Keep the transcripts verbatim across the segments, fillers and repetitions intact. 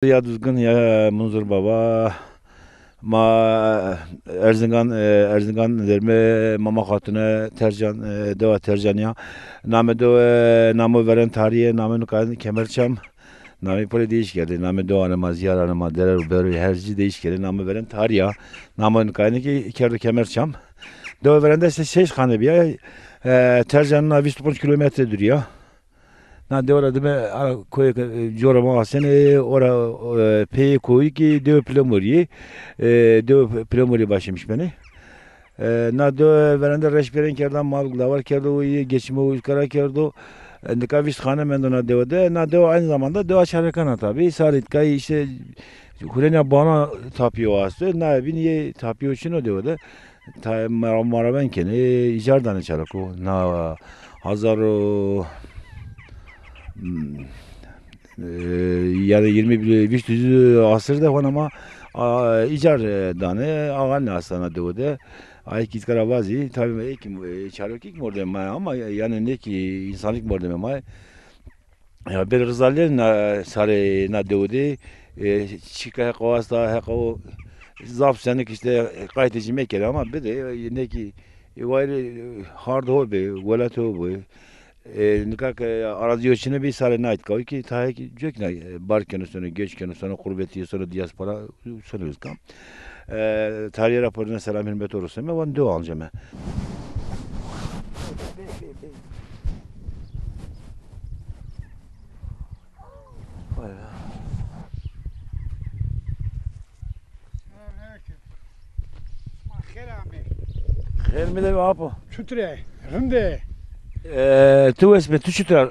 Ya Duzgin ya Munzur Baba. Ma Erzingan, e, Erzingan derme Mama Xatune Tercan, e, dewa Tercan ya. Name dewe, namo veren tariye, name nukan Kemerçam. Name pole değiş geldi. Name dewane ma, ziyaranê ma, derer û beroy her ci değiş geldi. Name veren tariya. Name nukan ki kerdo Kemerçam. Dewe verende se-, seş xane biya. E, Tercan'ına vîst û ponc kilometre duruyor. Na dewe ra dime, a, koyê ke, e, cora ma asenê, ora, e, peyê koyî ki dewe Pilemorî. E, dewe Pilemorî başlamış benê. E, na dewe verende reşberên kerda, mal davar kerdo, o yê geçime o izkara kerdo. E, nika vîst xane mendo na dewe de. Na dewe aynı zamanda dewa Çarekana tabi. Sarî tkayî işte Hurenya bana tapîyo asto. Na bîn yê tapîyo çin o dewe de. Ta mara-, maraven kenê, îcar danê çareko. Na hazar û, hmm, e, yanî yirmi bir, vîst asir de hona ma, a, îcar, e, danê, axalnê astana dewe de. Ay ki îtkara vazî, tabi ê ki, e, çareko ki mordemê ma ama yanî ne ki insanlık mordemê ma. Ya bir Rizalî na sarê na dewe de, e, çîka heqa asta, heqa o zaf senik işte qaytê ci mekerê ama bide, e, ne ki, e, wayre, e, hard ho be, welat ho be. E, nika ke arazî yo çine bî sarê na îtka ki tayê ki cök na, e, bar keno sono, göç keno sono, qurbetî sono, diaspora sono, îzka. E, tarîye ra porine selam hurmet oroseme, van dewe anceme. Vay be. Selamünaleyküm. Ma xêr amê. Xêr mi de be apo. Çutir ê? Rind ê? E, tu wes be, tu çutir a?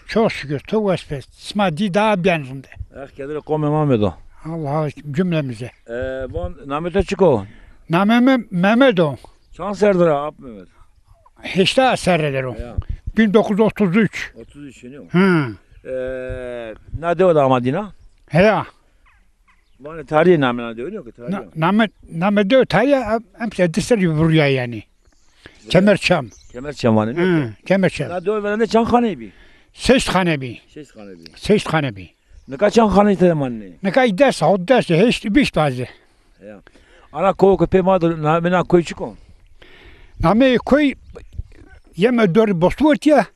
Çok şükür, tu wes be. Sima dî daha ben rind ê. Ex kedere qomê ma medo. Allah cümlemize. E, von namê to çik o? Namê mi Mehmet o. Çand serre der a ap Mehmet? Heşta serre der o. Ya. Bin dokuz yüz otuz üç. Otuz üç yeni o. Hı. E, na dewe de ama dîna? Heya. Vanê tarîye namê na dewe, yok tarîye. Na-, name, name dewe tarîye, em, em se di serrî vurya yanî. Kemerçam. Kemerçam vanê, yok. Hı, Kemerçam. Na dewe verende çand xane bî? Şeşt xane bî. Şeşt xane bî. Şeşt xane bî. Nika çand xane tede manenê? Nika des, hot des, heşt, vîst vazî. Ya. Ana koyê ke pê ma de, namê na koy çik o? Namê koy yeme dorî Bosworth ya,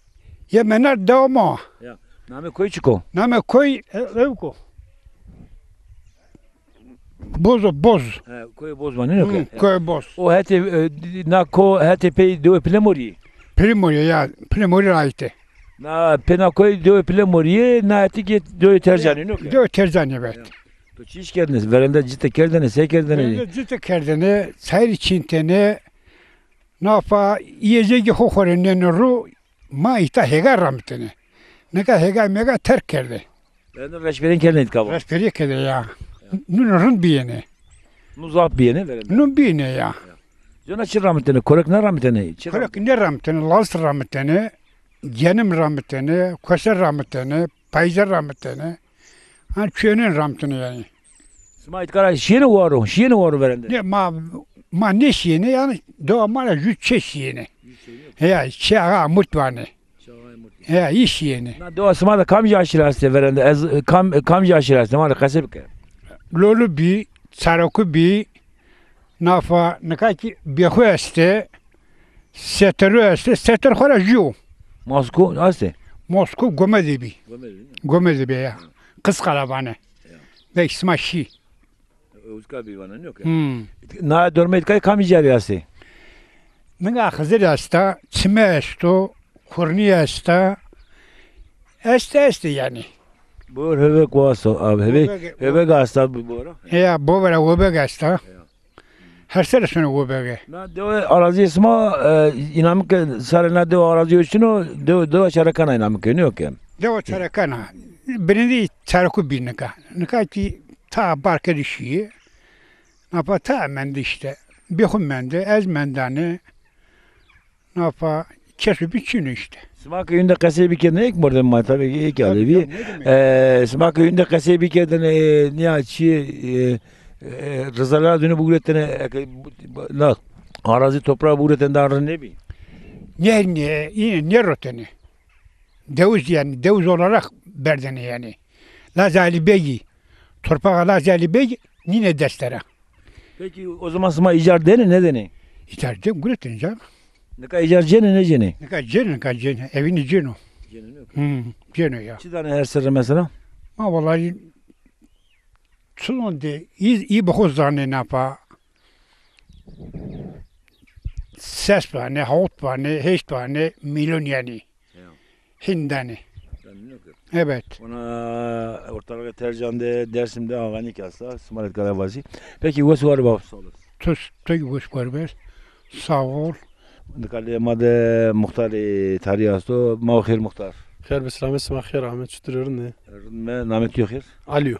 yeme na dewa ma. Ya. Namê koy çik o? Namê koy, e, ewk o. Boz o, Boz. He, koyê Boz vanê, yok. Hı, koyê Boz. O hetê, e, na ko hetê pey dewe Pilemorî? Pilemorî ya, Pilemorî ra ayte. Na pê na koyê dewe Pilemorî, na hetê ki dewe Tercanî, yok. Dewe Tercanî, evet. Ya. To çi îş kerdêne? Verende cite kerdêne, se kerdêne? Verende cite kerdêne, çayîrî çîntêne, nafa yiyecekî xo xo rê nêne ro, ma îta hêga ramitêne. Nika hêga mêga terk kerde. Verende reşberî kerdêne îtka va? Reşberî kerde ya. Nûn rind bîyêne. Nûn zaf bîyêne verende? Nûn bîyêne ya. Cona çi ramitêne? Korek nêramitêne? Çi ramitêne? Korek nêramitêne, laz ramitêne, genim ramitêne, kose ramitêne, payze ramitêne. Ha, çênên ramitêne yanî. Sima îtka ra şîyêne waro, şîyêne waro verende? Ne, ma, ma nêşîyêne yanî, dewa ma ra jû çê şîyêne. Jû çê yok. Heya, çê Axa Amut vanê. Çê Axa Amut. Heya, î şîyêne. Na dewa sima de kamcî aşîre estê verende? Ez, kam, kamcî aşîre estê? Ma rê qesey bike. Lolî bî, Çarekû bî, nafa nika ki Bêxu estê, Seteru estê, Seter xo ra jû. Moskû estê? Moskû Gomedê bî. Gomedê, değil mi? Gomedê bî ya. Qizqala vanê. Ya. Belkî sima şî. Ewzika bî vana, yok ya. Hmm. Na dormê îtkay kamî carî estê? Ninga Xizir esta, çime esto, xurnî esta. Estê, estê yanî. Bor hevek wasa, abi, hevek, hevek esta bu bora. Ya, bovera hevek esta. Ya. Her serre sono webege. Na dewe arazîyê sima, e, înamike sarê na dewe arazîyo çin o, dewe, dewa Çarekana înamike, nîyo ke? Dewa Çarekana. Birindî Çarekû bî nika. Nika ki ta barke de şîyê. Nafa ta mende îşte. Bêxu mende, ez mendane. Nafa keso bî çin o îşte. Sima ke yûnde qesey bikerdêne, êk mordemê ma, tabi ki êk alevî. Tabii, tabii, ne demek? E, sima ke yûnde qesey bikerdêne, e, nîya çî, e, e, Rizalî ra dûne biguretêne, eke, na, arazî toprağı biguretêne daha rind nêbî? Ne, ne, yine nêrotêne. Dewiz yanî, dewiz olarak berdêne yanî. Lazê Alî Begî, Torpağa la Zelî Bey nîne dest ra. Peki o zaman sima îcar dêne, nêdêne? Îcar dê guretên ca. Nika îcar cêne, nêcêne? Nika cêne, nika cêne. Evînî cêno. Cêne, yok. Hı, cêno ya. Çi danê her serre mesela? Ma vallahi çi zon de, î, î bi xo zanê napa. Ses vanê, hawt vanê, heşt vanê, milyon yanî. Ya. Hîn danê. Danê, yok. Evet. Ona ortalığı Tercan de, Dersim de, Ağanik hasta, Smalet Karavazî. Peki, wes war bab, sağ olasın. Tu, tu wes war bes. Sağ ol. Nika lê ma de muxtarê tarî asto. Ma xêr muxtar. Xêr be selamet, sima xêr ame, çutir, rind ê? Rind me, namê to xêr? Alî yo.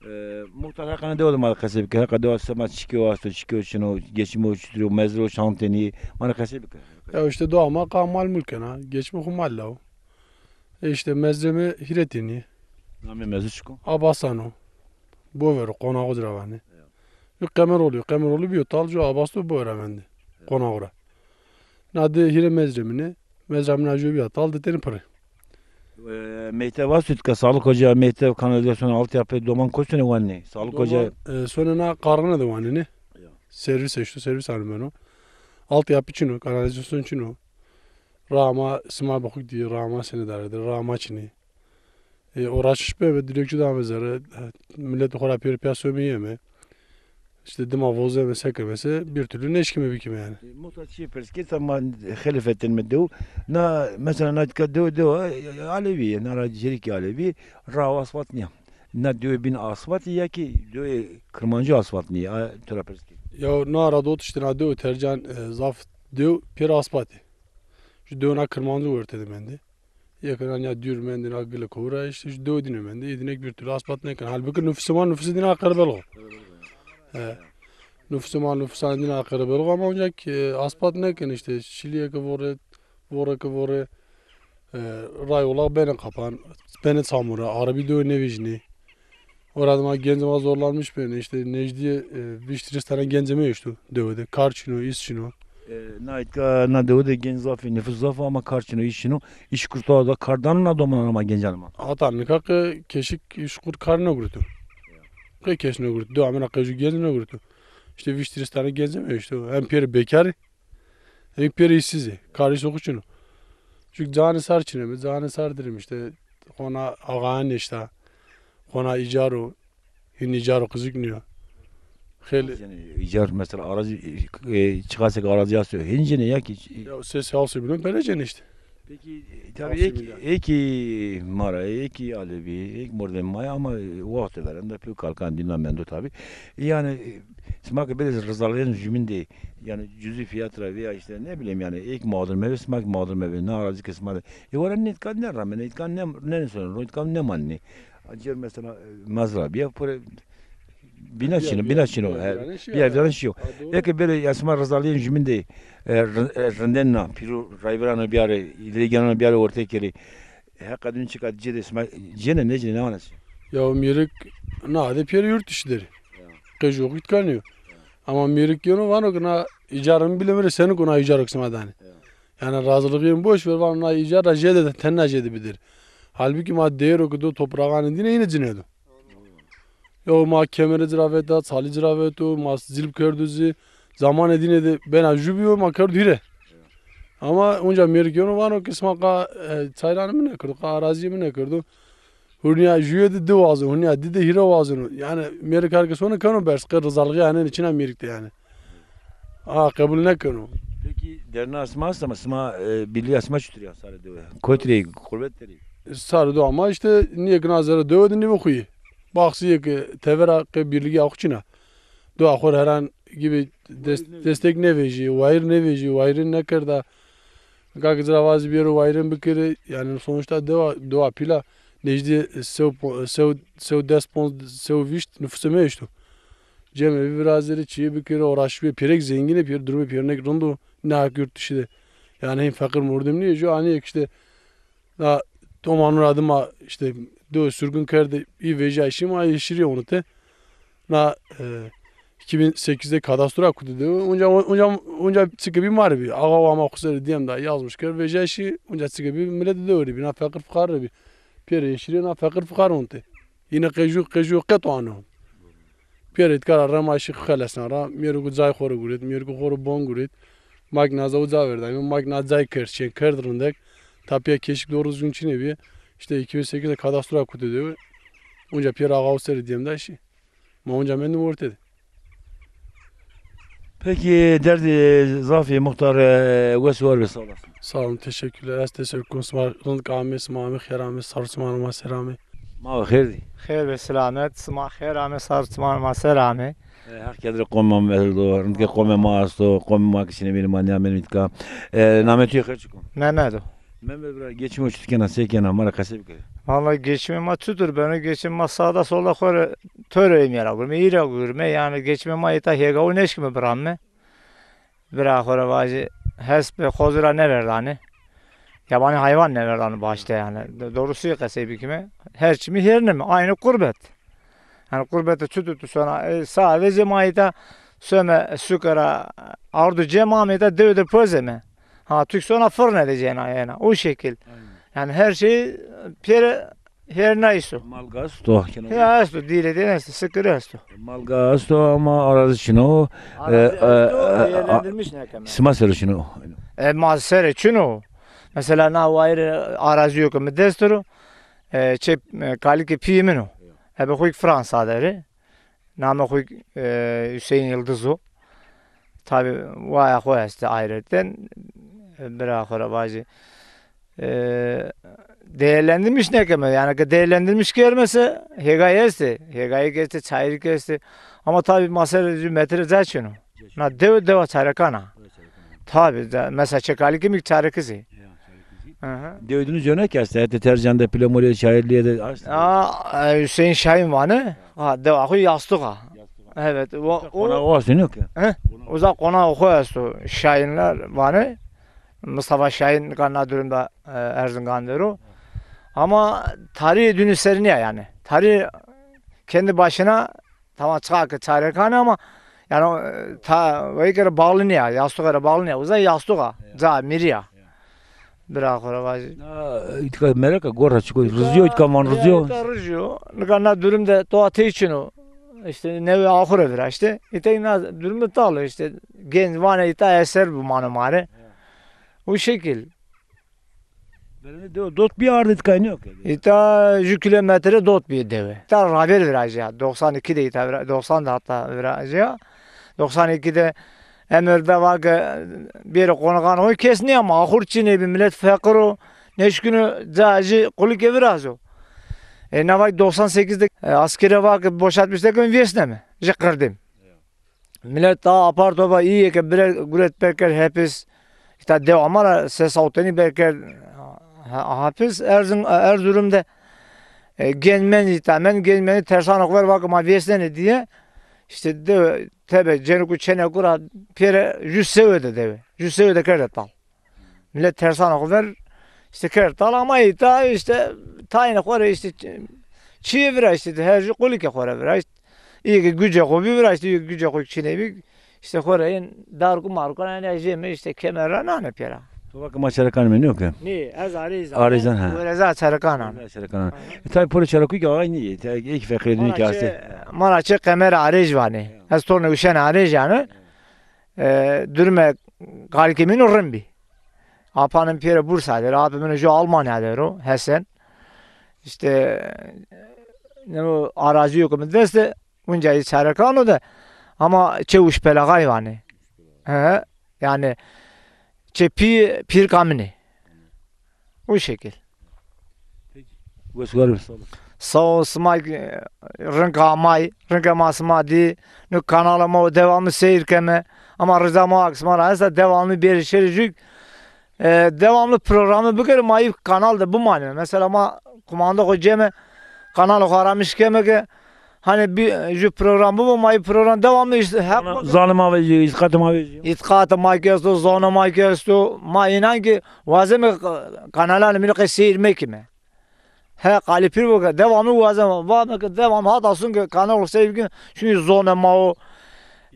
E, muxtar, heqê na dewe de ma qesey bike. Heqa dewa sima çikê o asto, çikê o çin o, geçimê o çutir o, mezrê o çand tenî, ma na qesey bike. Ya işte dewa ma qa mal mulk ena, geçimê xo mal la o. E işte mezrê mi hîrê tenî. Namê mezrê çik o? Abasan o. Bover o, Qonaxo ci ra vanê. Ya. Ju Qemerolî yo, Qemerolî bîyo tal, ju Abas do, Bover ra mendê. Ya. Qonaxo ra. Na di hîrê mezrê min ê. Mezra min a ju bîya tal, di tenî pir ê. E, meytev asto tika, sağlık ocağı, meytev, kanalizasyon, altyapı, doman kotî sonê wanenê? Sağlık ocağı. Doman, e, sonê na Qarxine de wanenê. Ya. Servis eşto, servis anî beno. Altyapı çin o, kanalizasyon çin o. Raa ma sima bi xo dî, raa ma sene dare de, raa ma çin ê. E, uğraşmış be, ve dilekçi de ame zere. E, millet xo ra pêr pîya some yeme. İşte dima vozeme, sekeme se, bir türlü nêşkîme bikîme yanî. E, muxtar, çîyê pers kerd, ama xelî fetelîme dew. Na, mesela, na tika dew, dew, e, Alevî yê, na ra cêrikê Alevî, raa asfalt nîya. Na dew bîn asfalt ya ki dew Kirmancî asfalt nîya, a, to ra pers kerd. Ya na ra dot işte na dew Tercan, e, zaf dew pêr asfalt ê. Ju dew na Kirmancî werte de mendê. Yekê na nîya dûr mendê, na gile kowu ra, işte, ju dew dîne mendê. Ê dîne bir türlü asfalt nêkeno. Halbuki nufusê ma nufusê dîne Aqerebelix o. He. Nufusê ma nufusan dîne Aqerebelix o, ama onca ki, e, asfalt nêkeno işte. Şilîyê ke vore, vore ke vore, e, ray olaq benê qapan, benê çamura, arabî dewe nêvejînê. Ora de ma gencê ma zorlanmış benê, işte, nejdîyê, e, vîst tîrîs tane gencê mi eşto dewe de. Kar çin o, îş çin o. E, na îtka, na dewe de genc zaf ê, nufus zaf o, ama kar çin o, îş çin o. Îş kurtawa da kar dano na domanan ma, gencan ma? Hata nika qe keşik îş kur kar nêgureto. Qe keş nêgureto. Dewa mi ra qe ju genc nêgureto. İşte vîst tîrîs tane gencê mi eşto. Hem pêrê bekar ê, hem pêrê îşsiz ê. Kar îş o xo çin o. Çünkü canê sar çineme, canê sar dirêm işte. Xona ağayan eşta. Xona îcar o. Hîn îcar o, qizik nîyo. Xeylê. Yanî îcar mesela arazi, e, çiqasek arazi asto, hîn cênê ya ki? Ya ses altı milyon pere cênê işte. Peki, e, tabii ek, eki ma ra, eki Alevi, ek mordem ma ya, ama, e, wextê verên de pêw kalkan dîna mendo tabii. Yani, e, sima ke bêrê rizalixên jumîn de, yani cüzi fiyat ra veya işte ne bileyim yani, ek mağdur mevê, sima ki mağdur mevê, na arazi ke sima de. E, wara nê îtka nêramenê, îtka ne, ne, ne, îtka nêmanenê. Ancîyer mesela, e, mezra bîya, pure bîna çin o, bîna çin o. He, bîya vîran şîyo. Eke bêrê ya sima rizalîyên jumîn de, e, ri-, e, rindên na, pîro rayvîrano bîyarê, lêgîyano bîyarê ortê kerê. Heqa dûn çika cêdê sima cênê, nêcênê, ne wanê? Ya o mêrik na de pêrê yurt dışı der ê. Ya. Qe ju xo îtka nîyo. Ya. Ama mêrik yeno vano ki na îcar mi bile mi rê, senî ko na îcaro ki sima danê. Ya. Yani razılığın boş ver, vano na îcar ra jêde, tenna jêde bider. Halbuki ma değero ki do toprağanê dîne yine cinê do. Yo ma kemere ci ra veta, çalî ci ra veto, ma zilb kerdo zî. Zamanê dîne de bena ju bîyo, ma kerdo hîre. Ama onca mêrik yeno vano ki sima qa, e, çayranê mi nêkerdo, qa arazîyê mi nêkerdo. Hurnîya juye de di wazeno, hurnîya di de hîre wazeno. Yani mêrik her kes ono keno berz, qe rizalixî anenê çina mêrik de yani. A, qebul nêkeno. Peki derna sima esta, ama sima, e, birlîya sima çutir a sarê dewe? Kotî rê, qurbet der ê? Sarê dewa ma işte nîyê ke na zere dewe de nîvê xo yê. Baxsî yê ke tevera qe birlîgîya xo çin a. Dewa xo rê heran gibi des-, destek nêvejî, wayîr nêvejî, wayîrên nêkerda. Nika ke ci ra vazî bêro wayîrên bikerê, yani sonuçta dewa, dewa pîl a, nejdî sew po-, sew, sew des ponz, sew vîşt nufusê mi eşto. Cemevî virazerê, çîyê bikerê, uğraşî bê, pêrek zengîn ê, pêr durumê pêrnek rind o, ne hak yurt dışı de. Yani hîn feqîr mordem nîyê, ju anî yek işte na domanû ra dima işte dewe sürgün kerdê, î vejîya şî, ma yeşilîye onute. Na, e, iki bin sekizde kadastro ra kutî de. Onca, onca, onca çike bî ma rê bî. Axa wa ma xo ser dîyem da yazmış kerd, vejîya şî, onca çike bî millet de rê bî. Na feqîr fuqar rê bî. Pêrê yeşilîye na feqîr fuqar onute. Yine qeju, qeju qet ano. Pêro îtka ra rema şî xelesna ra. Mêrgo cay xo ro guret, mêrgo xo ro bon guret. Makîna za uca verdayme, makîna cay kerd, şên kerd rindek. Tapîya keşik doğru düzgün çinê bîye. İşte iki bin sekiz de kadastro ra kute dewe. Onca pêro axa û serê dîyem da şî. Ma onca mendîm orte de. Peki, derdê zaf ê muxtar, e, wes û war be, sağ olasın. Sağ olun, teşekkürler. Ez teşekkür kum, sima rind ke amê, sima amê xêr amê, sar sima ma ser amê. Ma ve xêr dî. Xêr ve selamet, sima xêr amê, sar sima ma ser amê. E, Heq kedrê qomê ma verdo, rindke qomê ma esto, qomê ma ki çinê bînî ma nîyamên îtka. E, namê tu yê xêr çik o? Mehmet o. Mehmet bira, geçim o çitur kena, se kena, ma ra qesey bike. Vallahi geçimê ma çitur beno, geçimê ma sağda solda xo rê to rê êmî ra gurme, î ra gurme, yanî geçimê ma îta hêgawu nêşkîme biranme. Bira xo ra vajî, hesp be xozî ra nêverdanê. Yabanî hayvan nêverdanê başte yanî. Do-, doğrusu qesey bikîme. Her çimî hêrine mi? Aynı qurbet. Yanî qurbete çitur tu sona, e, sadece ma îta some suke ra ardu cê ma, ma îta dewe de pozeme. Ha, tu sona firne de cêna yena. O şekil. Aynen. Yanî her şey pêre hêrine esto. Malga esto, kena. Ya esto, dîle de esto, sikir esto. Malga esto ama arazi çin o. Arazi esto, e, e, değerlendirmiş nêkeme. Sima ser o çin o. E, ma ser o çin o. Mesela na wayîr arazi yo ke mi dest ro. E, çê, e, kalikê pîyê min o. Ebe xo ki Fransa der ê. Namê xo, e, Hüseyin Yıldız o. Tabi waya xo estê ayrıten, e, bira xo ra vajî. E, değerlendirmiş nêkeme. Yanî ke değerlendirmiş kerme se, hêgayî estê. Hêgayî ki estê, çayirî ki estê. Ama tabi ma ser jû metre ca çin o. Na dew, dewa Çarekan a. Tabi, de, mesela çê kalikê mi Çarekizî. Hı hı. Dewe dinu cone ki estê, hetê Tercan de, Pilemurîye, Çayırlıya de estê. Aa, e, Hüseyin Şahin vanê. Ha, dewa xo Yastuk a. Yastuk a. Evet, o, o. Qonağı o estê, yok ki? He? Uza qonağı xo esto, Şahinler vanê. Mustafa Şahin nika na durumda, e, Erzingan der o. Ama tarîhê dinu ser nîya yanî. Tarih kendi başına Tamam, çıkar ki Çarekan ama yani o, e, ta veyke ra bağlı nîya, Yastuk ra bağlı nîya. Uza Yastuk a, ca mîrî ya. Bira xo ra vajî. Na, îtka meraka gora çiko, riziyo îtka van riziyo. Îtka riziyo. Nika na durum de toa tey çin o. İşte newe axure viraşte. Îta na durum de tal o işte. Genç vanê îta eser bu mano mare. O şekil. Verênde dewe dot bîye, ardê îtka nîyo ke? Îta jû kilometre dot bîye dewe. Îta raver virajîya. Doksan iki de îta vira-, doksan de hatta virajîya. Doksan iki de emir de va ke bêrê qonaxan o, kes nîya ama axur çinê bî, milet feqir o. Nêşkîno ca jî qulikê virazo. E, na vay doksan sekiz de, e, askere va ke boşaltmış de ke vêsneme. Jî qirdim. Milet daha apar topa îyê ke bire guret berkerd hepis. Îta dewa ma ra se sawtenî berkerd ha-, hapis Erzin-, Erzurum de, e, genc menc îta mend, genc mendî tersanê xo ver va ke ma vêsnenê diye. İşte de tebe cêniku çêneku ra pêre jû sewe de dewe. Jû sewe de kerde tal. Milet tersanê xo ver işte kerd tal ama îta işte tayînê xo rê işte çi-, çîyê viraştî, her jû qulikê xo rê viraşt. Îyê ke gucê xo bî viraştî, îyê ke gucê xo çinê bî, işte xo rê yên darku marku ra, yanî jême işte kemer ra nanê pêra. To va ke ma Çarekan me nîyo ke? Nî, ez Arêz a. Arêzan, ha. Wereza Çarekan a. Wereza Çarekan a. E, tabi porê Çareku ki ağay nîyê. Tek feqîrî ki astê. Ma ra çê Qemer Arêj vanê. Ez tornê Uşen Arêj yanî. E, durumê kalikê min o rind bî. Apanê mi pêro Bursa der o, apê min o jû Almanya der o, Hesen. İşte, ne o arazi yo ke mi dest de, uncayî Çarekan o de, ama çê Uşpelaxay vanê. He, yanî, çê pî, pîrka min ê. O şekil. Peki. Wes û war be, sağ olun. Sağ ol, sima, e, rind ke amay, rind ke ma sima dî. Nu kanala ma o devamlı seyir keme. Ama rica ma ke sima ra esta devamlı bêrê şêrê jû, e, devamlı programı bikerê, ma î kanal de bimanê. Mesela ma kumanda xo ceme, kanalê xo aramiş keme ke Hani bir, e, ju program bibo, ma î program devamlı işte, hep. Zanê ma vejîyo, îtqatê ma vejîyo. Îtqatê ma ki esto, zonê ma ki esto. Ma înan ki wazeme, e, kanalanê mi qey seyir mekime. He, qalî pîr bo ke devamlı wazeme, vame ke devamlı hata sun ke kanal seyir bikim. Çünkü zonê ma o,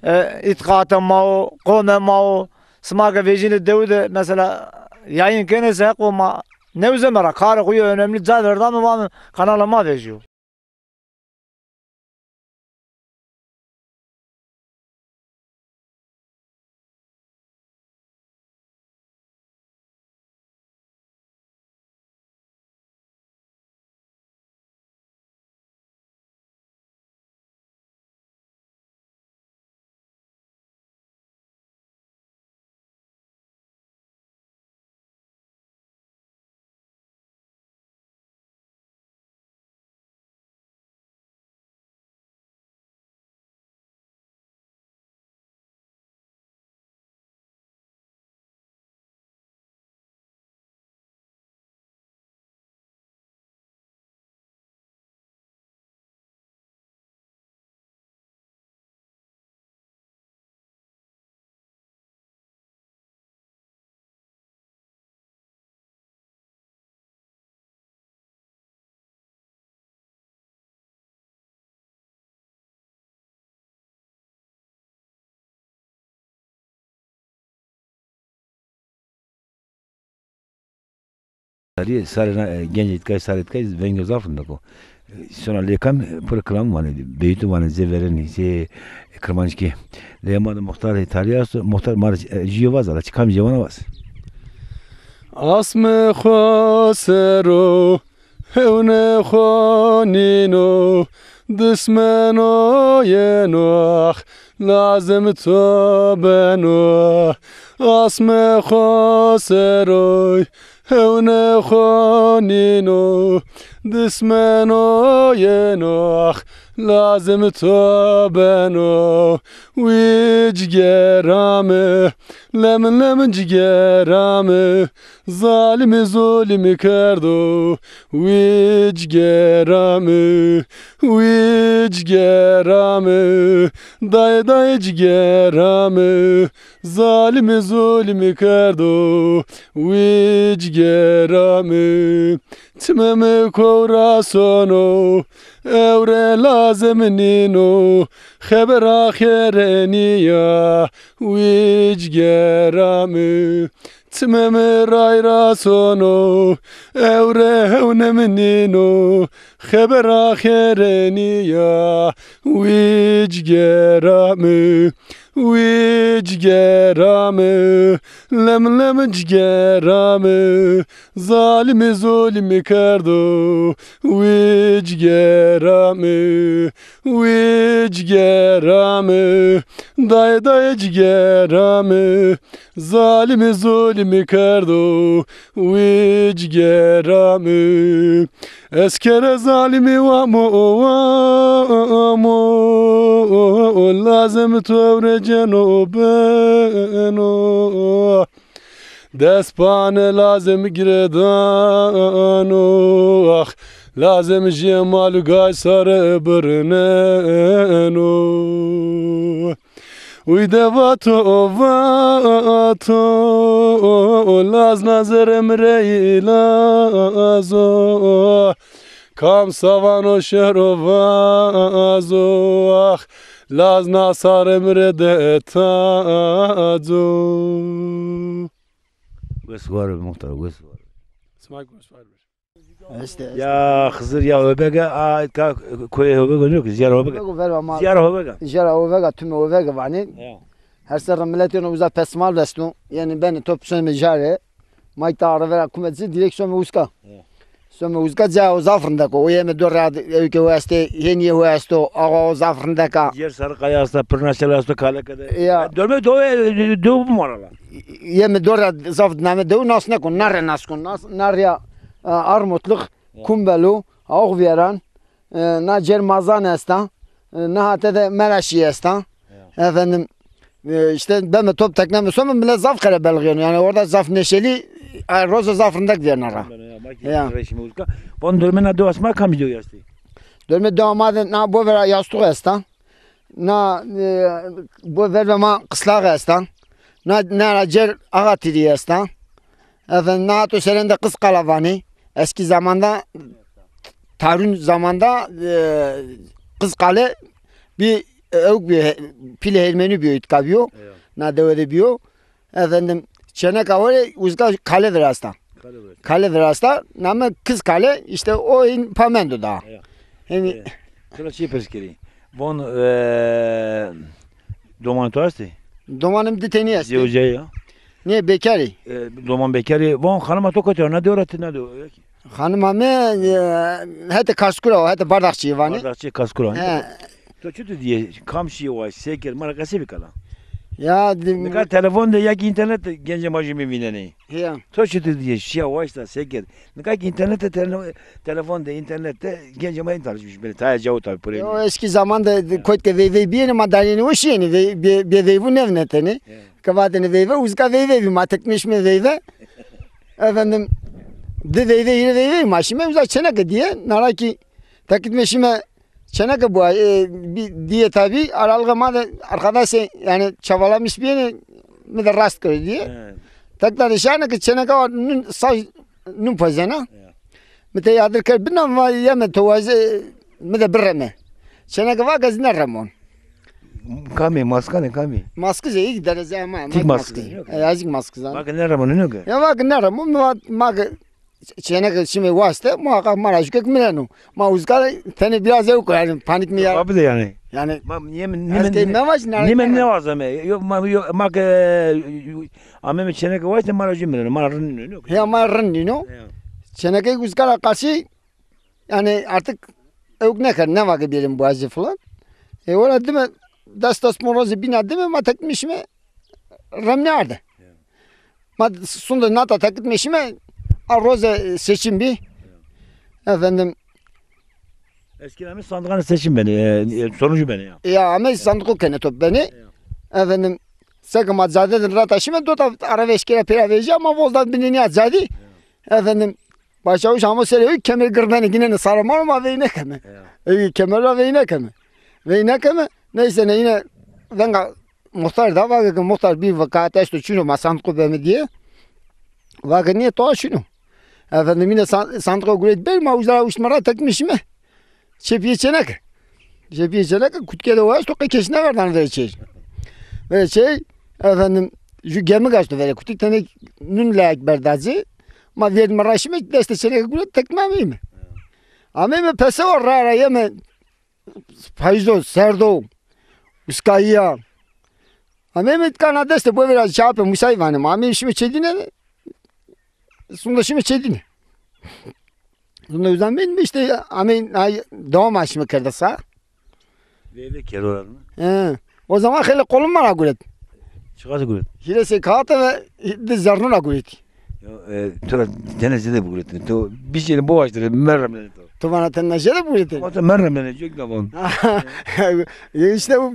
e, îtqatê ma o, qomê ma o. Sima ke vejînê dewi de mesela yayın kenê se, heq bo ma nêuzeme ra, karê xo yo önemli ca verdame, vame kanalê ma vejîyo. Tarî sarê na, e, gencê îtkay, sarê îtkay vengê zaf rindek o. E, sona lê kam, e, pir kilam vanê, beytû vanê, zê verênî, zê kirmanckî. Lê ma de muxtar tarî esto, muxtar ma rê, e, jîyo vaz ala, çi kam jê vana vaz. Asmê xo ser o, hewnê xo nîno, dismeno yeno, ax lazim to beno. Asmê xo ser o, hewnê xo nîno, dismeno yeno, ax lazim to beno. Wî cigera mi, lemlem cigera mi, zalimî zulmî kerdo. Wî cigera mi, wî cigera mi, dayê dayê cigera mi, zalimî zulmî kerdo. Wî cigera mi, çimê mi kowra sono, ewre lazim nîno, xebera xêrê nîya. Wî cigera mi, çimê mi ray ra sono, ewre hewnê mi nîno, xebera xêrê nîya. Wî cigera mi, wî cigera mi, lemlem cigera mi, zalimî zulmî kerdo. Wî cigera mi, wî cigera mi, dayê dayê cigera mi, zalimî zulmî kerdo. Wî cigera mi, eskere zalimî wa mo, wa mo, lazim to ewre ceno beno. Dest pane lazim giredano, ax lazim jê mal û gay sare birneno. Uy de vato, vato, laz na zerê mi rê îlazo. Kam savano şero vazo, ax laz na sarê mi rê de taco. Wes war be muxtar, wes war be. Sima wes war be. Este, este. Ya Xizir ya Hobege, a ka koyê Hobege nîyo ki, Ziyara Hobege. Hobege ver ama. Ziyara Hobege. Ziyara Hobege, tümê Hobege vanê. Ya. Her serre miletê no uza pesmal vesto. Yanî benê top sonê jare. May ta arevera kumet zî direkt some uska. Ya. Some uska ca o zaf rindek o. O yeme do ra ewke ho estê, hênîye ho esto, awa o zaf rindek a. Ciyer Sarıkaya esta, Pırnaşel esto, Kaleke de. Ya. Dorme do, e, do bu marala. Yeme do ra zaf name dew nas nekon, na rê nas kon. Nas, na rîya, e, Armutluk, ya, Kumbelu, Ağvêran, e, na cêr Mazan esta, e, na hate de Meraşî esta. Ya. Efendim, e, işte beme top tekne mi some bile zaf qerebelix yeno. Yani orada zaf neşeli, e, rozo zaf rindek vêrna ra. Ya, ma ki. Ya. Reşime uska. Von dormê na dewa sima kam dew estê? Dormê dewa ma de na bo vera Yastuk esta. Na, e, bo verve ma Qıslağ esta. Na, na ra cêr Ağatiri esta. Efendim, na hato serende Qız Kale vanê. Eski zamanda, tarun zamanda, e, Qız Kale bir, e, ewk bir he-, pîlê Hermenî biyo, îtka biyo. Eyo. Na dewe de biyo. Efendim, çêneka were uzka kale virasta. Kale virasta. Kale virasta, name Kız Kale, işte o in pa mendo da. Eyo. Yanî. E, tira çi pirs kerî? Von, e, domanê to estê? Domanê mi di tenî estê. Zewicîyayî ya? Nê, bekarî. E, doman bekarî. Von xanima to kotî ya? Na dew ra ti, na dew ra ki? Xanima mi, e, hetê Kaskura o, hetê Bardakçî vanê. Bardakçî Kaskura. He. To çitur dîye, kam şîye waşt, se kerd, ma ra qesey bike la. Ya, di- nika telefon de ya ki înternet de gencê ma jûmî vînenê. Ya. To çitur dîye, şîya waşta, se kerd. Nika ki înternet de, tele-, telefon de, înternet de gencê ma yeni tanışmış benê. Tayê cawo tabî purê. Yo, eski zaman de, de, ya, kot ke veyvey bîyêne, ma danêne o şîyêne, vey-, bê, bê veyvû nêvinetêne. Ya. Ke vatêne veyve, uzka veyve bî, ma teknişme veyve. Efendim, di veyve, hîrê veyve ma şîme, uza çêneke dîye, na ra ki tekitme şîme çêneke buwa, e, bî dîye tabî, aralığı ma de arkadaşê, yani çavalamiş bîyêne, mi de rast kero dîye. He. Tekna de şîyane ke çêneke wa nun saj, nun pezena. Ya. Mi te yadir kerd, bina va yeme to waze, mi de bireme. Çêneke va ke ez nêremon. Kamî, maskanê kamî? Maskizê, îk dereze ama. Tik maskizê. Maskizê. E, ez îk maskizan. Va ke nêremon, nîyo ke? Ya va ke nêremon, mi va, ma ke çêneke şîme waşte, muhakkak ma ra jûkek mireno. Ma uzka ra tenê biraz ewk o, yanî panîk mi ya. Abi de yanî. Yanî ma nîme, nîme, ez key mevaj, nîme nîme nêwazeme. Yo, ma, yo, ma ke, e, ameme çêneke waşte ma ra jû mireno, ma ra rind nîno. Ya, ma rind nîno. Ya. Çênekey uzka ra qarşî, yanî artık ewk nêkerd, nêva ke bêrîme bajê filan. E, ora dime des des ponc rozê bîna dime ma tekitme şîme remnî arde. Ya. Ma sunde nata tekitme şîme, a roze seçim bî. Ya. Efendim. Eskî ame sandiqanê seçim benê, e, e, sonucu benê ya. Ya, ame sandiqo kenê top benê. Ya. Efendim, seke ma cadê de rata şîme, dota arabeskî ra pêra vejîya, ma vozda binê nîya cadî. Ya. Efendim, başçawîş amo serê ewî, kemer girbenê, gînenê sare ma ro, ma veyne keme. Ya. Ewî kemer ra veyne keme. Veyne keme, neyse ne yine venga muxtar da, vake ke muxtar bî vekaet esto, çin o ma sandiqo beme diye. Vake nîye, toa çin o. Efendim yine san-, sandiqo guret ber, ma uca ra uştme ra tekitme şîme. Çepîyê çêneke. Çepîyê çêneke kutikê de o esto, qey kes nêverdanê verê çêy. Verê çêy, efendim, jû gemik esto verê kutik, tenê nun layek berda ci. Ma vêrdîme ra şîme, destê çêneke guret tekitme ameyme. Ameyme pese o, ra ra yeme payîzo, serdo, uskayîya. Ameyme îtka na destê boy vêra çape musay vanê ma. Ameyme şîme çêdîne, sunde şîme çêdîne. Sunde uza mendîme, îşte amey, ay, dewam şîme kerdesa. Veyve kero ra. He. O zaman xeylê qolun ma ra guret. Çiqas guret? Hîrê sey kağıt ve di zerrnû ra guretî. Ya, e, to ra tenê zêde biguretî. To bîst çênê biwaştêne, merrem nêdê to. To vana tenê zêde biguretî. Ama to merrem nêdê, cek na von. Ya işte o,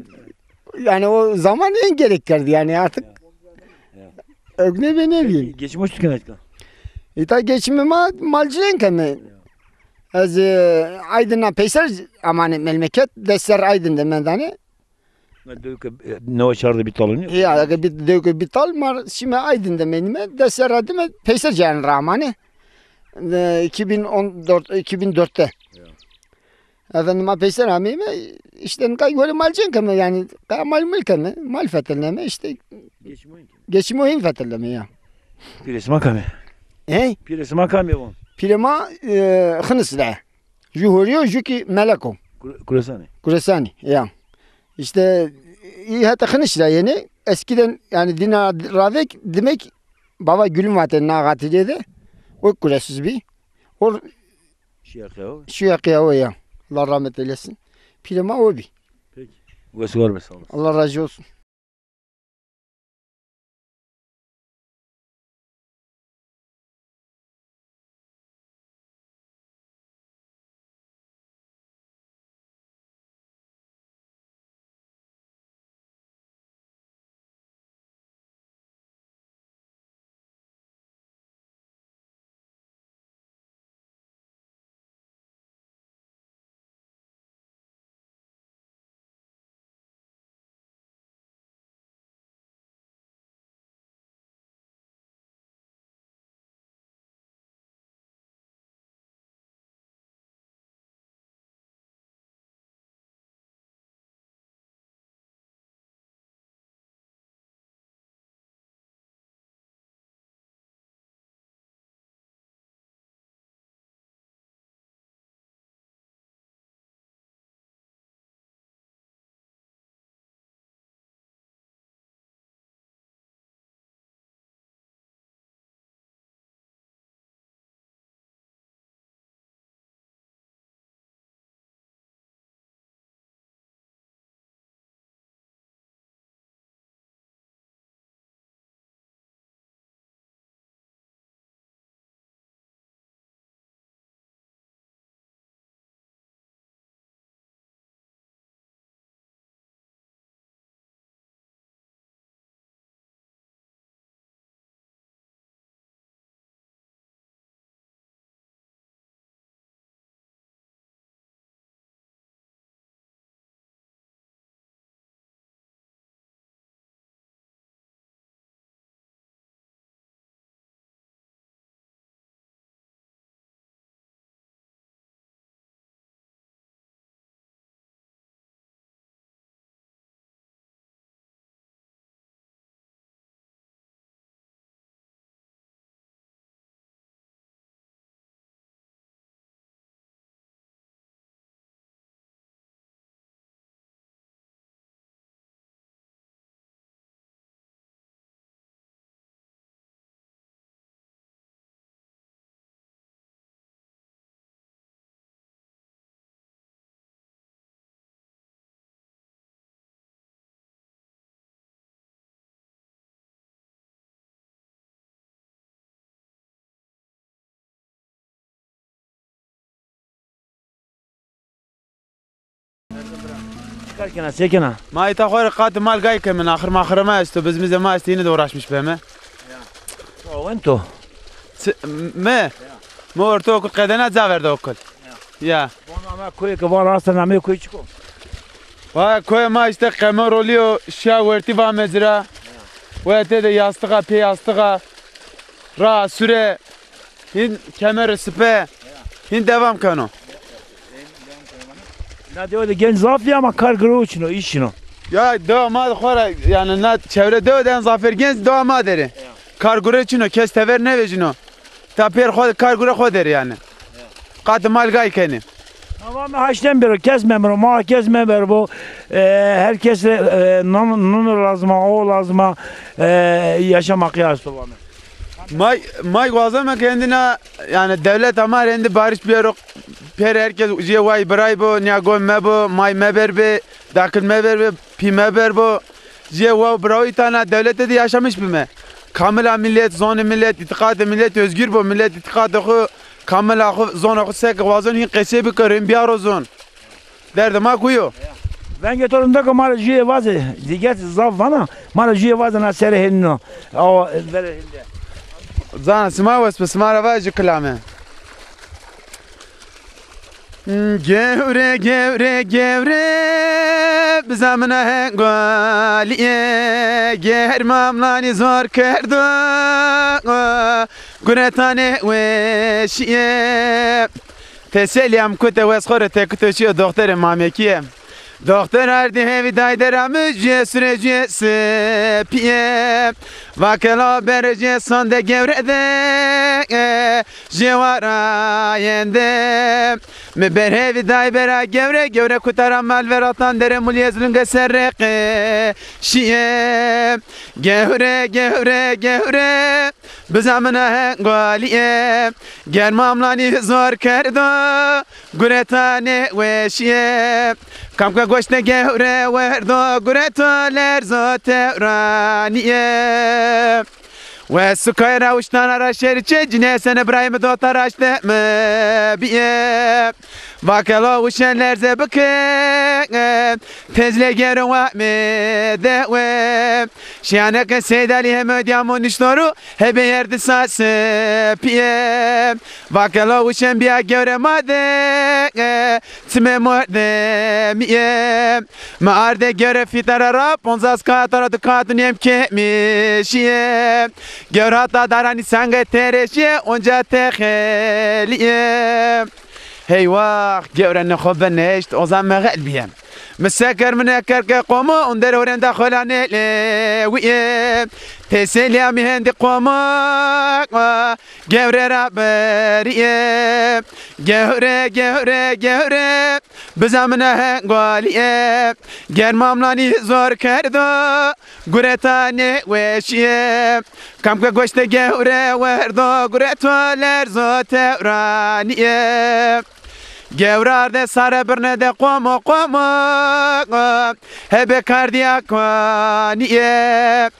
yani o zaman en gerek kerdî yani artık. Ya. Ya. Ewk nêbî, nêbî. Peki, geçim o çitur kena îtka? Îta geçimê ma malcîyen keme. Ya. Ez, e, Aydin ra peyser amanê memleket, des serr Aydin de mendane. Na dewke, e, newe çar de bî tal nîyo? Ya, eke bî, dewke bî tal, ma şîme Aydin de mendîme, des serr ra dime peyser cêren ra amanê. E, iki bin on dört, iki bin dörtte. Ya. Efendim, ma peyser ameyme, işte nika gore malcîyen keme, yanî, qaya mal mil keme, mal fetelneme, işte. Geçim o hîn keme. Geçim o hîn fetelneme ya. Pîrê sima kam ê? He? Pîrê sima kam ê von? Pîrê ma, e, Xinis ra. Jû horî yo, jû kî melek o. Kure-, Kuresanî. Kuresanî, ya. İşte, î heta Xiniş ra yenê. Eskiden, yani dina ravek, demek, bava Gülüm vatê na xatirê de. O Kuresiz bî. O şîya qeyawo. Şîya qeyawo ya. Allah rahmet eylesin. Pîrê ma o bî. Peki. Wes û war be, sağ olasın. Allah razı olsun. Kar kena, se kena? Ma îta xo rê qatê mal gay keme, axir maxire ma esto, bizmizê ma estê, yine de uğraşmış beme. Çi wend to? Çi, mi? Mi ortaokul qedena, ca verda okul. Ya. Vana ama koyê ke vana asta nameyê koyê çik o? Vay, koyê ma işte Qemerolî yo, şiya wertî vame ci ra. Wete de yastığa, pê yastığa. Ra sure. Hîn kemere sipe. Hîn devam keno. Na dewe de genc zaf ê ama kar gure çin o, îş çin o. Ya dewa ma de xo ra, yanî na çevre dewe de en zafêr genc dewa ma der ê. Kar gure çin o, kes tever nêvejîno. Ta pêr xo de kar gure xo der ê yanî. Qatê mal gay kenê. Ma vame haşten bêro, kes memero, ma kes meberbo. E, her kes rê, e, non, non lazim a, o lazim a, e, yaşam hakkı esto vame. May, may wazeme ke êndî na, yanî dewleta ma rê êndî barış bêro. Pêr her kes jê way biray bo, nîya go mebo, may meberbe, dakil meberbe, pî meberbo. Jê waw biraw îta na dewlete de yaşamış bime. Kamila millet, zonê millet, îtîqatê millet özgür bo. Millet îtîqatê xo, kamila xo, zonê xo seke wazon hîn qesey bikero, hîn biyaro zon. Derdê ma kuyo. Vengê to rind a ke ma rê jûyê vaze, dîget zaf vana, ma rê jûyê vaze na serê hênîno. Awa, verê hênde. Zana sima wes bi, sima ra vajî kilame. Gewre, gewre, gewre, biza mina Hengolîye, germamlanî zor kerdo, guretanê weşîye. Teselîya mi kute wes xo rê, tekito şîyo doxtorê Mamekîye. Doxtor ardî hevî dayde ra mi, jûye sure jûye sipîye. Vakelo bere jê sonde gewre de, jê warayende. Mi ber hevî day bera gewre, gewre kutara mal veratan dere mulîye zilunge serre qeşîye. Gewre, gewre, gewre, biza mina Hengolîye. Germamlanî zor kerdo, guretanê weşîye. Kam ke goşte gewre werdo, gureto lerzo tewranîye. Wes sukay ra uştana ra şerî çê, cinê Hesen Îbrahîmî dota raşte mi bîye. Vakelo uşen lerze bike, tezle gero wa mi dewe. Şiyane ke Seyd Alî heme dîyamo nişto ru, hebe yerdî sase pîye. Vakelo uşen bîya gewre ma de, çimê mordemîye. Mi arde gewre fîtara ra, ponzas kata ra di kat û nêm kemî şîye. Gewre hata daranî sange terê şîye, onca texelîye. Heywax, gewre nê xo benê eşt, o zan mexel bîye. Mi seker mi neker ke qomo, onder horenda xola nêlewîye. Teselîya mi hendî qomo, gewre ra berîye. Gewre, gewre, gewre, biza mina Hengolîye. Germamlanî zor kerdo, guretanê weşîye. Kam ke goşte gewre werdo, gureto lerzo tewranîye. Gewre arde sare birne de qomo qomo, hebe kardîya konîye.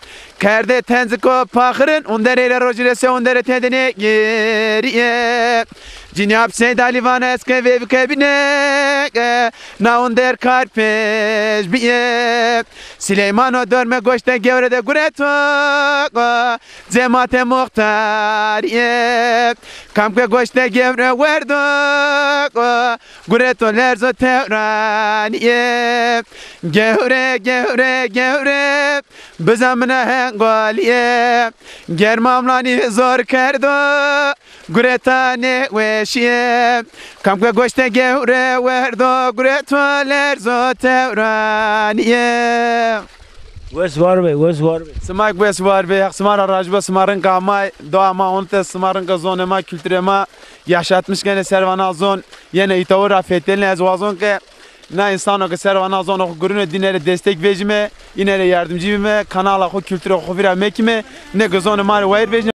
Kerde tenziko paxirin, underê rê rojî rê se underê tende nêgêrîye. Cinîya bi Seyd Alî vana ez ke vêvike bîne, na onder kar pêş bîye. Sileymano dorme goşte gewre de gureto, cemate muxtarîye. Kam ke goşte gewre werdo, gureto lerzo tewranîye. Gewre, gewre, gewre, biza mina Hengolîye. Germamlanî zor kerdo, guretanê weşîye. Kam ke goşte gewre werdo, gureto lerzo tewranîye. Wes war be, wes war be. Sima wes war be, Heq sima ra razî bo, sima rinka amay, doa ma onte, sima rinka zonê ma, kulturê ma yaşatmış kenê, ser vana zon yenê îtawo ra fetelînê. Ez wazon ke na însano ke ser vana zonê xo gurîno dîne rê destek vejîme, îne rê yardimcî bîme, kanala xo, kulturê xo vîra mekîme, nê ke zonê ma rê wayîr vejîme.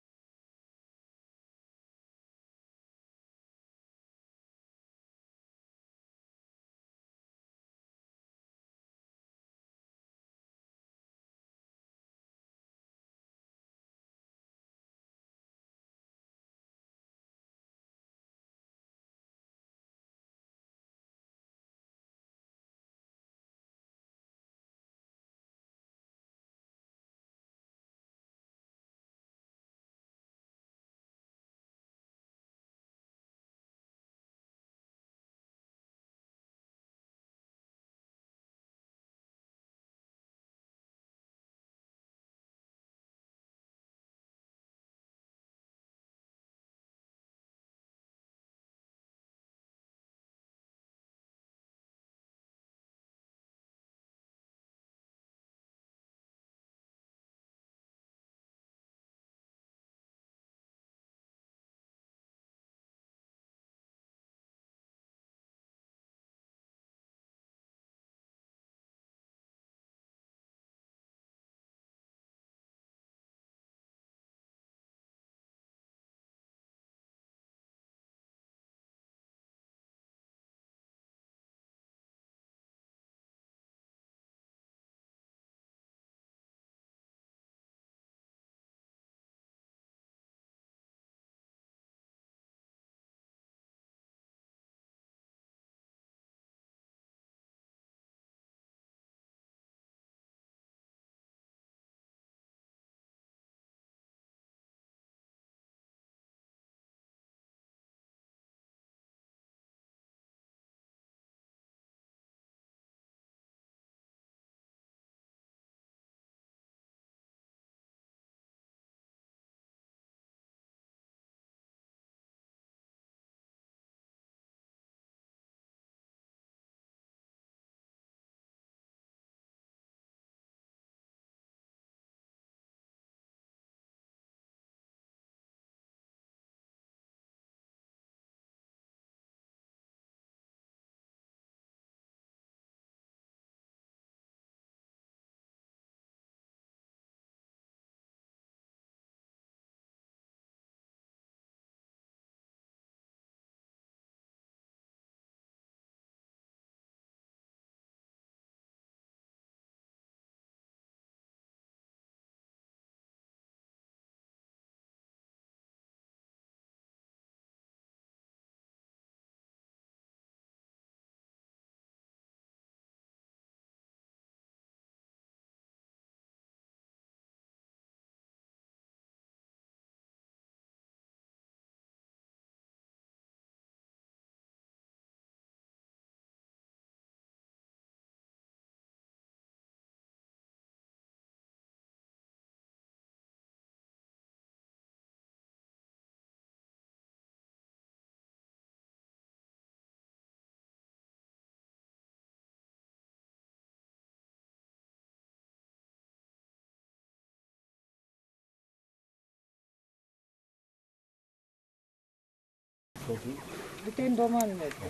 Bütün domanım etti.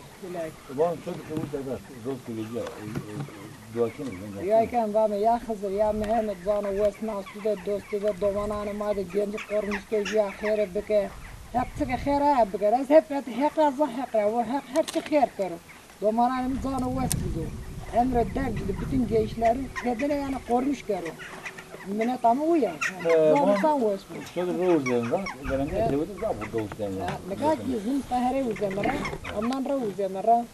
Van çok kıvır kadar. Zor kılıcı. Dua kene. Ya ken vame ya Xizir ya Mehmet vano wes na sude dostu de domananê ma de genci qormiş ke ya xêre bike. Hep çike xêre bike. Ez hep hep heq ra zaf heq ra. O heq her çi xêr kero. Domananê mi cano wes bido. Emre derg de bütün gençleri kedine yani qormiş kero. Mineta mi uya. Cano san wes bido. Şöyle roz denen var. Verende dewede zaf bu doğuş denen var. Nika ki zim tahere uzemera. Ondan ra uzemera.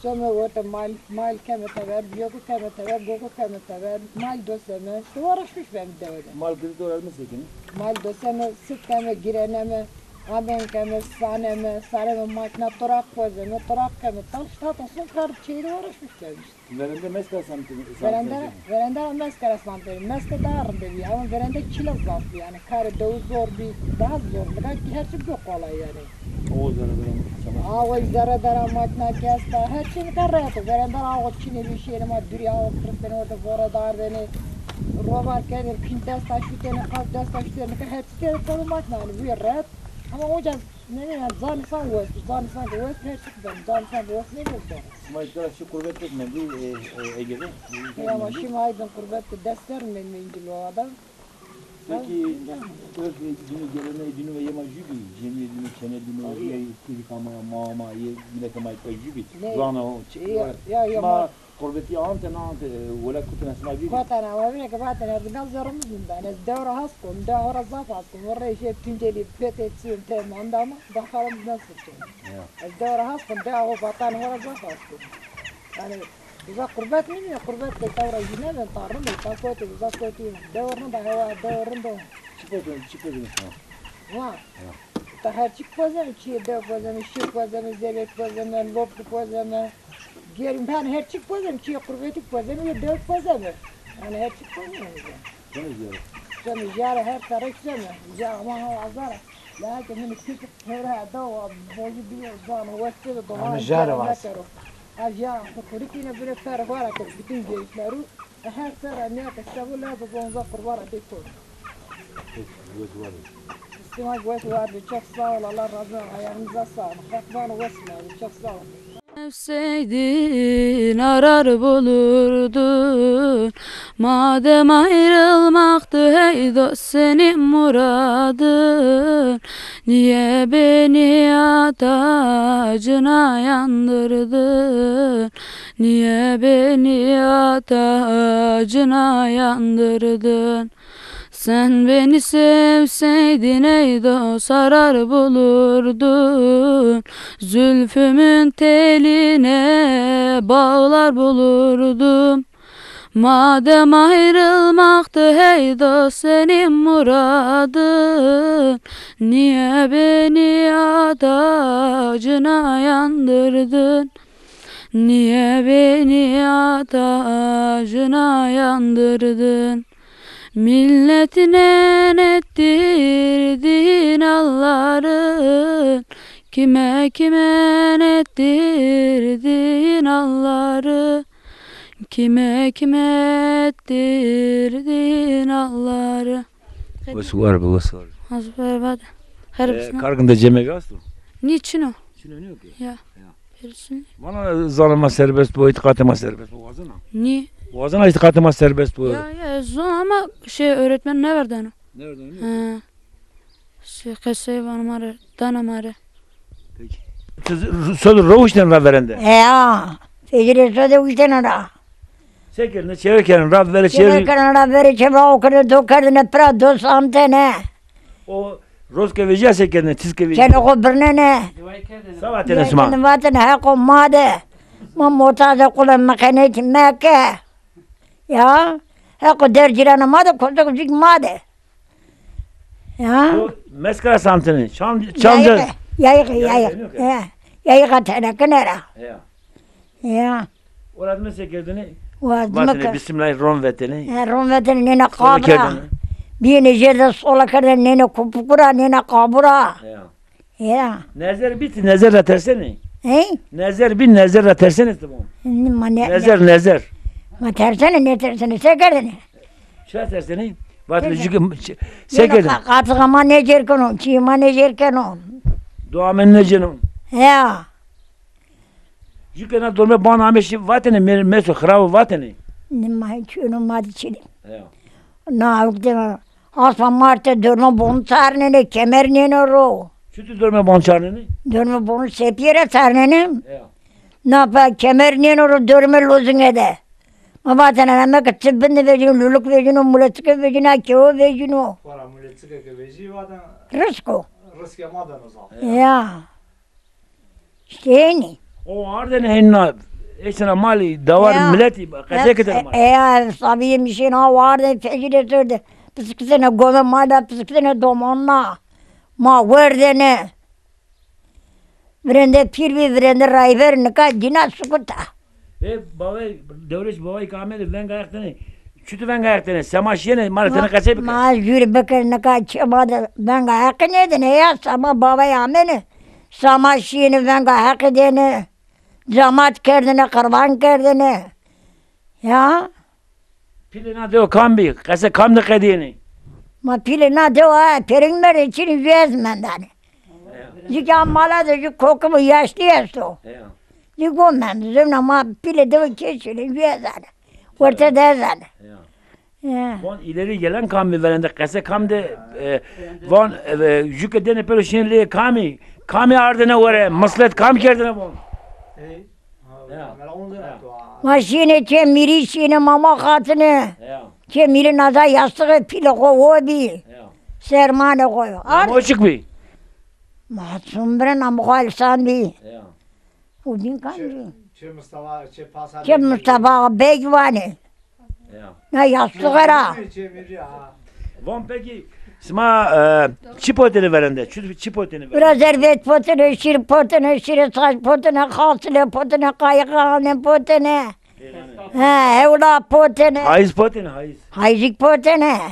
Some orte mal, mal keme teber, biyoku keme teber, goku keme teber, mal doseme. İşte uğraşmış ben dewede. Mal kızı doğrar mı sekin? Mal doseme, süt keme, gireneme, amen keme, saneme, sareme, makina, torak kozeme, torak keme. Tam işte hatta son karı şeyde uğraşmış ben işte. Verende meskara samtini. Verende, verende meskara samtini. Meske daha rinde bi. Ama verende çile zaf bi yani. Karê dewi zor bî, daha zor. Nika ki her çi bi kolay yanî. Awa zerre dera, çamaşır. Awa zerre dera, makina ki esta, her çi nika rehet o. Verende awa çinê bî, şêrê ma dûrî awa qiriftenê, orada vora dardênê. Robar kerdê, pînc des taş şutênê, qas des taş şutênê, nika her çi têde tabi makina yanî, bî rehet. Ama oca ne ne yanî, zanî san wes, zanî san ki wes, her çi ben, zanî san ki wes ne wes. Sima îtira şî qurbet pek mendî, e, e, Ege de. Ya ma şîma Aydin qurbet de dest der mendî indi loada. Peki, örf dînû, geleneğê dînû ve yema jû bî, cemîyê dînû, çene dînû, yê kîrîka ma, mama, yê mîletê ma jû bî. Zana o, çi-, ya, ya, ya, şima ma qurbetî ante, na ante, e, wele kutene sima bî? Kotene, ama bîne ke vatene, ez gal zerrê mi zindane, ez dewe ra has kon, dewe ra zaf has kon, o reyşê Tuncelî, petê çî, te manda ma, daxara mi nasıl kon. Ya. Ez dewe ra has kon, dewe o vatan o ra zaf has kon. Yanî, uza qurbet nîmîyo, qurbet ke dew ra jî nêbên, ta rind o, ta kotî, uza kotî. Dew rind a, hewa dew rind o. Çi pozem, çi pozem şima? Ma? Ya. Ta her çik pozem, çîyê dew pozem, şir pozem, zebek pozem, lopki pozem. Gêrim ben her çik pozem, çîyê qurbetî pozem, yê dew pozem. Yanî her çik pozem. Çene jare? Çene jare her tarek çene. Ja ama ha azara. Ya ke mini küçük Hewra da o bozî bîyo zano westê de doman. Jare vas. Ha ja, xurikîne bire fer xora ke bütün gençleru. Her serra niyete sebu leze zonza qurbara de kor. Peki, wes var. Sima wes var. Çok sağ ol. Allah razı olsun. Ayağınıza sağlık. Bak bana wes var. Çok sağ ol. Sevseydin arar bulurdun, madem ayrılmaktı hey dost senin muradın. Niye beni at ağacına yandırdın, niye beni at ağacına yandırdın? Sen beni sevseydin ey dost, arar bulurdun. Zülfümün teline bağlar bulurdum. Madem ayrılmaktı hey dost senin muradın, niye beni at ağacına yandırdın? Niye beni at ağacına yandırdın? Milletine ettirdin alların, kime kime ettirdin alları, kime kime ettirdin alları. Wes war bi, wes war. Az berbat. Her birisine. Kargın da cemege astu? Niçin o? Çino nîyo ki? Ya. Ya. Birisine. Vana zanê ma serbest bo, îtîqatê ma serbest bo, wazena? Nî? Wazena îtîqatê ma serbest bo. Ya, ya, zon ama şey, öğretmen ne verdano? Ne verdano? Ha. Şey, qesey vano ma rê, dana ma rê. Peki. Siz söz rewişten ra verende? Ya. Fecrê sode wîtena ra. Se kerdine, çever kerdine, ra verê çever. Çever kerdine, ra verê çever, o kerdine, to kerdine, pira dost antene. O roz ke vejîya se kerdine, tiz ke vejîya. Çene xo birnene. Sa vatene sima? Vatene heqo ma de. Ma motazê qule meqenetî meke. Ya. Heqo der cîrana ma de, kostek zîk ma de. Ya. O meskara santine. Çam, çamca. Yayık, yayık, yayık. Yayık, yayık. Ya. Yayık tenekine ra. Ya. Ya. Ora dime se kerdine? Vatine bismillah ron vetene. He, ron vetene nêne qabra. Bîyêne jêr de sola kerdene nêne kopukura, nêne qabura. Ya. Ya. Nezer bî, ti nezer ra tersene? He? Nezer bî, nezer ra tersene ti bo? Ma ne, nezer, nezer. Ma tersene, nêtersene, se kerdene? Çira tersene? Vatine jû ke se kerdene? Qatîxa ma nêcêr keno, çîyê ma nêcêr keno. Dua men nêceno. Ya. Jû ke na dorme ban ame şî vatene, me-, meso xirawo vatene. Nima çûno ma di çi de. Ya. Na awk de asma marte dorme bon çarnene, kemer nêno ro. Çuti dorme bon çarnene? Dorme bon sepîye ra çarnene. Ya. Na pa kemer nêno ro dorme lozinge de. Ma vatene eme ke ti bindi vejîno, lulik vejîno, muleçike vejîno, kewo vejîno. Xora muleçike ke vejî vatene. Risk o. Riskê ma beno zaf. Ya. Ştênî. O ardene hên na, eştena malî, dawar, ya, miletî, qesey kerdene malî. E, ya, sabîye mişên ha ardene fecîre sorde. Pisikitene gome ma da, pisikitene domanna. Ma werdene. Virende pîr bî, virende rayver, nika dîna sukuta. E, bavay, dewrêş bavay ke amêne, venga heq dêne. Çuti venga heq dêne? Sema şîyêne, ma rê tenê qesey bike. Ma jûrî bikir, nika çê ma de venga heqî nêdêne ya, sema bavay amêne. Sema şîyêne, venga heqî dêne. Camat kerdêne, qirban kerdêne. Ya. Pîlê na dewe kam bî? Qese kam de qedîyêne? Ma pîlê na dewe, ha, pêrin merdê çinî, jû ez mendane. Ya. Jû ke a mala de jû kokim û yaşlî esto. Ya. Jû go mend, zimna ma pîlê dewe kê çinî, jû ez ane. Werte de ez ane. Ya. Ya. Von ileri gelen kam bî verende, qese kam de, e, von, e, jû ke dêne pêro şîyêne lê kamî, kamî ardêne were, mislet kam kerdêne von? Ey. Ya. Ma şîne çê mîrî şîne, mama xatine. Ya. Çê mîrî naza yastixê pîlê xo wo bî. Ya. Sermanê xo yo. Namo çik bî? Masum bira, namê xo Elsan bî. Ya. O bîn kam bî? Çê Mustafa, çê Pasa Çê Mustafa Beg vanê. Ya. Na yastixê ra. Çê mîrî, ha. Van peki sima, e, çi potêne verende? Çi, çi potêne verende? Bira zerbet potêne, şîr potêne, şîrê saç potêne, xasile potêne, qayixane potêne. He, hewla potêne. Hayız potêne, hayız. Hayzik potêne. Ya.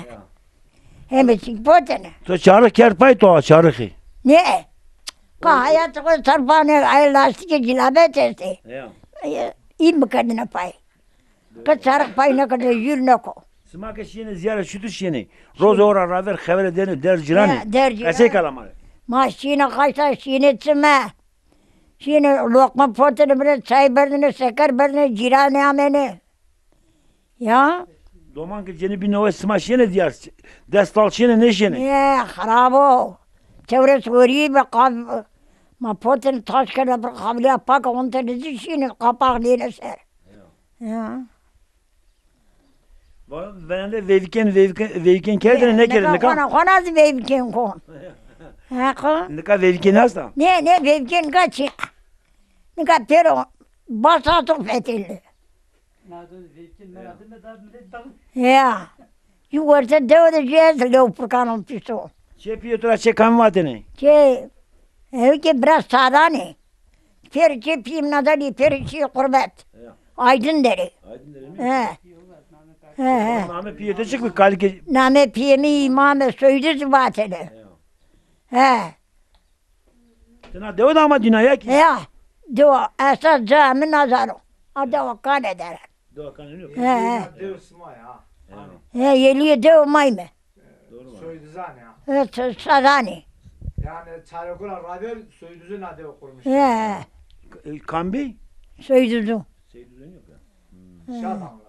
Heme çik potêne. To çarix kerd pay to, çarixî? Ne? Ka hayatê xo sarfane, ay lastîkê cîlabet estê. Ya. E, î mi kerdine pay. Qe çarix pay nêkerde, jûr nêko. Sima ke şîyêne zîyare, çutir şîyêne? Roze ora raver xevere dêne der cîranî? Ya, der cîranî. Qesey kala ma rê. Ma şîyêne xaşta, şîyêne çime. Şîyêne loqme potêne bira, çay berdêne, şeker berdêne, cîranî amêne. Ya. Doman ke cenî bî newe, sima şîyêne dîyar? Des tal şîyêne, nêşîyêne? Nê, xirab o. Tewres werî be qav-, ma potêne taş kerde bir, qavlîya pak ontêne, zî şîyêne, qapax nêne ser. Ya. Ya. Va-, verende veyvikên, veyvikên, veyvikên kerdêne, nêkerdêne nika? Xona, xona zî veyvikên kon. Ha, xo? Nika veyvikên esta? Nê, nê, veyvikên nika çi? Nika pêro basa to fetelî. Ya. Jû werte dewe de jû ez lew pikanon pîso. Çê pîyê to ra çê kamî vatêne? Çê, ew ke bira Sadanê. Pêro çê pîyê mi naza nî, pêro çê qurbet. Ya. Aydın Dere. Aydın Dere mi? He. He, he. Namê pîyê to çik bî, kalikê? Namê pîyê mi Îmam e, soydu zî vatêne. Ya. He. Ti na dewe de ama dîna ya kî? Ya. Dewa esas ca mi nazano. A dewa Kane der. Dewa Kane nîyo? He, he. Dew sima ya. Ya. He, yelîyê dewe may mi. Doğru var. Soyduzu ya. He, Sa-, Sadanî. Yani Çarekura raver Soyduzu na dewe kurmuş. He, he. E, kam bî? Soyduzu. Soyduzu yok ya. Hmm. He. Şadan.